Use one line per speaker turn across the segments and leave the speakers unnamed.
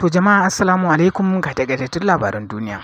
To jama'a, assalamu alaikum, ga takaitattun labaran duniya.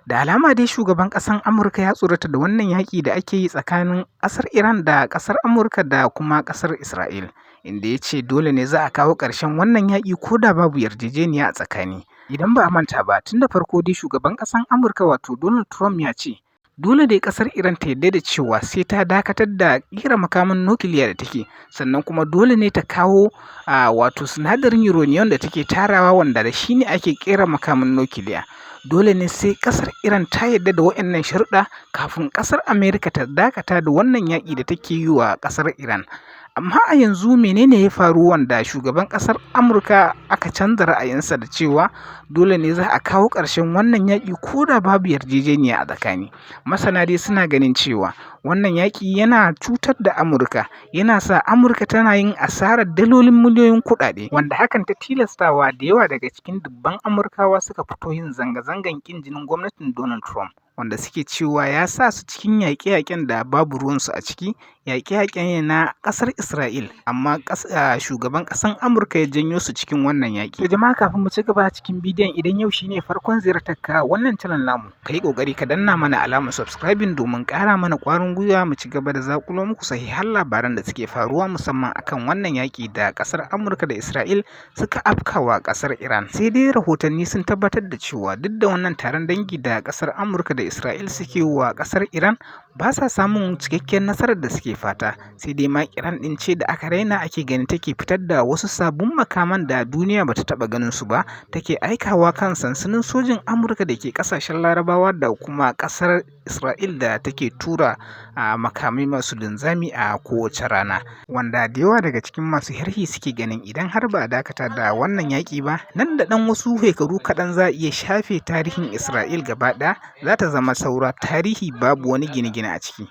Da alama dai shugaban ƙasar Amurka ya tsorata da wannan yaƙi da ake yi tsakanin ƙasar Iran da ƙasar Amurka da kuma ƙasar Isra'il, inda ya ce dole ne za a kawo ƙarshen wannan yaƙi ko da babu yarjejeniya a tsakani. Idan ba a manta ba, tun da farko dai shugaban ƙasar Amurka, wato Donald Trump, ya ce dole dai ƙasar Iran ta yarda da cewa sai ta dakatar da ƙera makaman nukiliya da take, sannan kuma dole ne ta kawo wato sinadarin uranium da take tarawa, wanda da shi ne ake ƙera makaman nukiliya. Dole ne sai ƙasar Iran ta yarda da waɗannan sharuɗa kafin ƙasar Amerika ta dakata da wannan yaƙi da take yi wa ƙasar Iran. Amma a yanzu menene ya faru wanda shugaban ƙasar Amurka aka canza ra'ayinsa da cewa dole ne za a kawo ƙarshen wannan yaƙi ko da babu yarjejeniya a tsakani? Masana dai suna ganin cewa wannan yaƙi yana cutar da Amurka, yana sa Amurka tana yin asarar dalolin miliyoyin kuɗaɗe, wanda hakan ta tilastawa da yawa daga cikin dubban Amurkawa suka fito yin zanga-zangan ƙin jinin gwamnatin Donald Trump, wanda suke cewa ya sa su cikin yaƙe-yaƙen da babu ruwansu a ciki. Yaƙe-yaƙe ne na ƙasar Isra'il, amma shugaban ƙasar Amurka ya janyo su cikin wannan yaƙi. To jama'a, kafin mu ci gaba cikin bidiyon, idan yau shine farkon ziyartar ka wannan channel namu, ka yi ƙoƙari ka danna mana alamar subscribing domin ƙara mana ƙwarin gwiwa mu ci gaba da zaƙulo muku sahihan labaran da suke faruwa, musamman akan wannan yaƙi da ƙasar Amurka da Isra'il suka afkawa ƙasar Iran. Sai dai rahotanni sun tabbatar da cewa duk da wannan taron dangi da ƙasar Amurka da Isra'il suke wa ƙasar Iran, ba sa samun cikakkiyar nasarar da suke fata. Sai dai ma Iran ɗin ce da aka raina ake ganin take fitar da wasu sabbin makaman da duniya bata taɓa ganin su ba, take aikawa kan sansanin sojin Amurka da ke ƙasashen Larabawa da kuma ƙasar Isra'il, da take tura a makamai masu linzami a kowace rana, wanda da yawa daga cikin masu sharhi suke ganin idan har ba a dakata da wannan yaƙi ba, nan da ɗan wasu shekaru kaɗan za a iya shafe tarihin Isra'il gaba ɗaya, za ta zama saura tarihi, babu wani gine-gine a ciki.